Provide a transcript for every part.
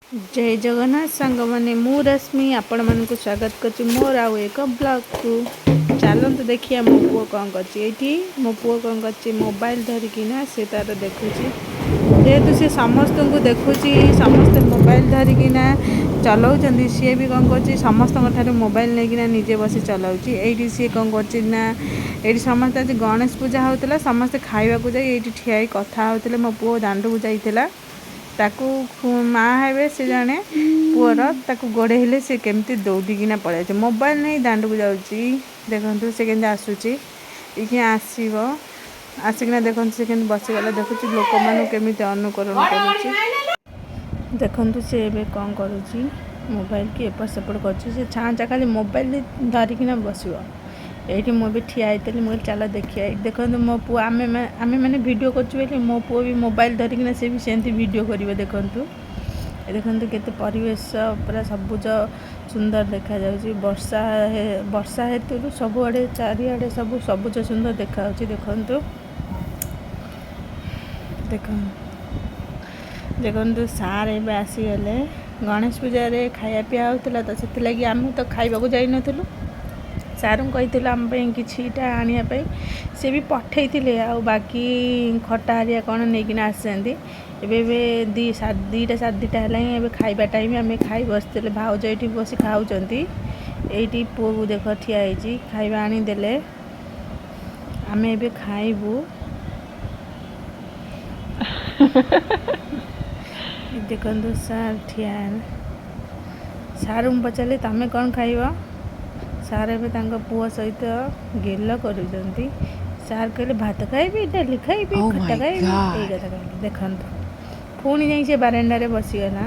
ଜୟ ଜଗନ୍ନାଥ ସାଙ୍ଗମାନେ, ମୁଁ ରଶ୍ମି ଆପଣମାନଙ୍କୁ ସ୍ୱାଗତ କରୁଛି ମୋର ଆଉ ଏକ ବ୍ଲଗ୍କୁ। ଚାଲନ୍ତୁ ଦେଖିବା ମୋ ପୁଅ କ'ଣ କରୁଛି। ଏଇଠି ମୋ ପୁଅ କ'ଣ କରୁଛି, ମୋବାଇଲ ଧରିକିନା ସେ ତାର ଦେଖୁଛି। ଯେହେତୁ ସେ ସମସ୍ତଙ୍କୁ ଦେଖୁଛି, ସମସ୍ତେ ମୋବାଇଲ ଧରିକିନା ଚଲାଉଛନ୍ତି, ସିଏ ବି କ'ଣ କରୁଛି, ସମସ୍ତଙ୍କ ଠାରୁ ମୋବାଇଲ ନେଇକିନା ନିଜେ ବସି ଚଲାଉଛି। ଏଇଠି ସିଏ କ'ଣ କରୁଛି ନା, ଏଇଠି ସମସ୍ତେ, ଆଜି ଗଣେଶ ପୂଜା ହେଉଥିଲା, ସମସ୍ତେ ଖାଇବାକୁ ଯାଇ ଏଇଠି ଠିଆ ହେଇ କଥା ହେଉଥିଲେ। ମୋ ପୁଅ ଦାଣ୍ଡକୁ ଯାଇଥିଲା। ତାକୁ ମା ହେବେ ସେ ଜଣେ ପୁଅର, ତାକୁ ଗୋଡ଼େଇଲେ ସେ କେମିତି ଦୌଡ଼ିକିନା ପଳେଇ ମୋବାଇଲ ନେଇ ଦାଣ୍ଡକୁ ଯାଉଛି। ଦେଖନ୍ତୁ ସେ କେମିତି ଆସୁଛି। ଏଇଠି ଆସିବ, ଆସିକିନା ଦେଖନ୍ତୁ ସେ କେମିତି ବସିଗଲା। ଦେଖୁଛି ଲୋକମାନଙ୍କୁ କେମିତି ଅନୁକରଣ କରୁଛି। ଦେଖନ୍ତୁ ସେ ଏବେ କ'ଣ କରୁଛି, ମୋବାଇଲ କି ଏପଟ ସେପଟ କରୁଛି। ସେ ଛାଁ ଖାଲି ମୋବାଇଲ ଧରିକିନା ବସିବ। ଏଇଠି ମୁଁ ବି ଠିଆ ହେଇଥିଲି। ମୁଁ କହିଲି, ଚାଲ ଦେଖିବା। ଏଇଠି ଦେଖନ୍ତୁ ମୋ ପୁଅ, ଆମେମାନେ ଭିଡ଼ିଓ କରୁଛୁ ବୋଲି ମୋ ପୁଅ ବି ମୋବାଇଲ ଧରିକିନା ସେ ବି ସେମିତି ଭିଡ଼ିଓ କରିବ। ଦେଖନ୍ତୁ, ଏ ଦେଖନ୍ତୁ କେତେ ପରିବେଶ ପୁରା ସବୁଜ ସୁନ୍ଦର ଦେଖାଯାଉଛି। ବର୍ଷା ହେତୁରୁ ସବୁଆଡ଼େ ଚାରିଆଡ଼େ ସବୁ ସବୁଜ ସୁନ୍ଦର ଦେଖାଯାଉଛି। ଦେଖନ୍ତୁ, ଦେଖନ୍ତୁ, ଦେଖନ୍ତୁ, ସାର୍ ଏବେ ଆସିଗଲେ। ଗଣେଶ ପୂଜାରେ ଖାଇବା ପିଇବା ହେଉଥିଲା ତ, ସେଥିଲାଗି ଆମେ ତ ଖାଇବାକୁ ଯାଇନଥିଲୁ। ସାର୍ଙ୍କୁ କହିଥିଲୁ ଆମ ପାଇଁ କିଛିଟା ଆଣିବା ପାଇଁ, ସେ ବି ପଠେଇଥିଲେ। ଆଉ ବାକି ଖଟା ହେରିକା କ'ଣ ନେଇକିନା ଆସିଛନ୍ତି। ଏବେ ଏବେ 2ଟା 2:30 ହେଲାଣି। ଏବେ ଖାଇବା ଟାଇମ୍, ଆମେ ଖାଇ ବସିଥିଲେ। ଭାଉଜ ଏଇଠି ବସି ଖାଉଛନ୍ତି। ଏଇଠି ପୁଅକୁ ଦେଖ ଠିଆ ହେଇଛି। ଖାଇବା ଆଣିଦେଲେ, ଆମେ ଏବେ ଖାଇବୁ। ଦେଖନ୍ତୁ ସାର୍ ଠିଆ। ସାର୍ଙ୍କୁ ପଚାରିଲେ, ତମେ କ'ଣ ଖାଇବ? ସାର୍ ଏବେ ତାଙ୍କ ପୁଅ ସହିତ ଗେଲ କରୁଛନ୍ତି। ସାର୍ କହିଲେ, ଭାତ ଖାଇବି, ଡାଲି ଖାଇବି, Oh ଖଟା my ଖାଇବି, ଏଇ God. କଥା କହିଲେ। ଦେଖନ୍ତୁ, ପୁଣି ଯାଇ ସେ ବାରଣ୍ଡାରେ ବସିଗଲା।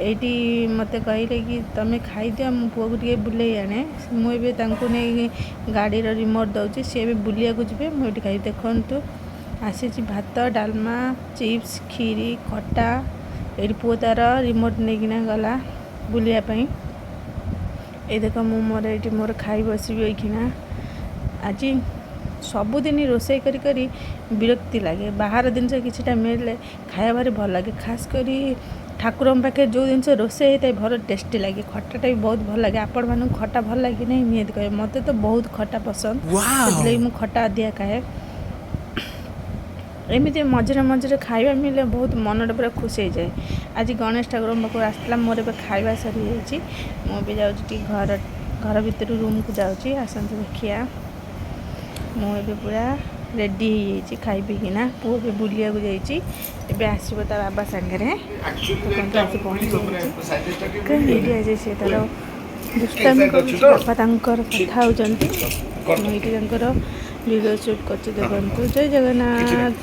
ଏଇଠି ମୋତେ କହିଲେ କି ତମେ ଖାଇଦିଅ, ମୁଁ ପୁଅକୁ ଟିକେ ବୁଲେଇ ଆଣେ। ମୁଁ ଏବେ ତାଙ୍କୁ ନେଇ ଗାଡ଼ିର ରିମୋଟ୍ ଦେଉଛି, ସିଏ ଏବେ ବୁଲିବାକୁ ଯିବେ, ମୁଁ ଏଇଠି ଖାଇବି। ଦେଖନ୍ତୁ, ଆସିଛି ଭାତ, ଡାଲମା, ଚିପ୍ସ, କ୍ଷୀରି, ଖଟା। ଏଇଠି ପୁଅ ତାର ରିମୋଟ୍ ନେଇକିନା ଗଲା ବୁଲିବା ପାଇଁ। ଏଇ ଦେଖ, ମୁଁ ମୋର ଏଇଠି ମୋର ଖାଇ ବସିବି ଏଇଖିନା। ଆଜି ସବୁଦିନ ରୋଷେଇ କରି କରି ବିରକ୍ତି ଲାଗେ। ବାହାର ଜିନିଷ କିଛିଟା ମିଳିଲେ ଖାଇବା ଭାରି ଭଲ ଲାଗେ। ଖାସ୍ କରି ଠାକୁରଙ୍କ ପାଖରେ ଯେଉଁ ଜିନିଷ ରୋଷେଇ ହେଇଥାଏ, ଭଲ ଟେଷ୍ଟି ଲାଗେ। ଖଟାଟା ବି ବହୁତ ଭଲ ଲାଗେ। ଆପଣମାନଙ୍କୁ ଖଟା ଭଲ ଲାଗେ ନାହିଁ, ନିହାତି କହିବେ। ମୋତେ ତ ବହୁତ ଖଟା ପସନ୍ଦ। ସେଥିଲାଗି ମୁଁ ଖଟା ଅଧିକା ଖାଏ। ଏମିତି ମଝିରେ ମଝିରେ ଖାଇବା ମିଳିଲେ ବହୁତ ମନଟା ପୁରା ଖୁସି ହେଇଯାଏ। ଆଜି ଗଣେଶ ଠାକୁରଙ୍କ ପାଖକୁ ଆସିଥିଲା। ମୋର ଏବେ ଖାଇବା ସରିଯାଇଛି। ମୁଁ ଏବେ ଯାଉଛି ଟିକେ ଘର ଭିତରୁ ରୁମ୍କୁ ଯାଉଛି। ଆସନ୍ତୁ ଦେଖିବା। ମୁଁ ଏବେ ପୁରା ରେଡ଼ି ହେଇଯାଇଛି ଖାଇ ପିଇକିନା। ପୁଅ ଏବେ ବୁଲିବାକୁ ଯାଇଛି, ଏବେ ଆସିବ ତା ବାବା ସାଙ୍ଗରେ। ଦେଖନ୍ତୁ, ଆସି ପହଞ୍ଚି ଯାଇଛି। ଏଇଠି ଆଜି ସେ ତାର ଦୁଷ୍ଟାମି କରୁଛି। ବାପା ତାଙ୍କର କଥା ହେଉଛନ୍ତି, ମୁଁ ଏଇଠି ତାଙ୍କର ଭିଡ଼ିଓ ସୁଟ୍ କରୁଛି। ଦେଖନ୍ତୁ, ଜୟ ଜଗନ୍ନାଥ।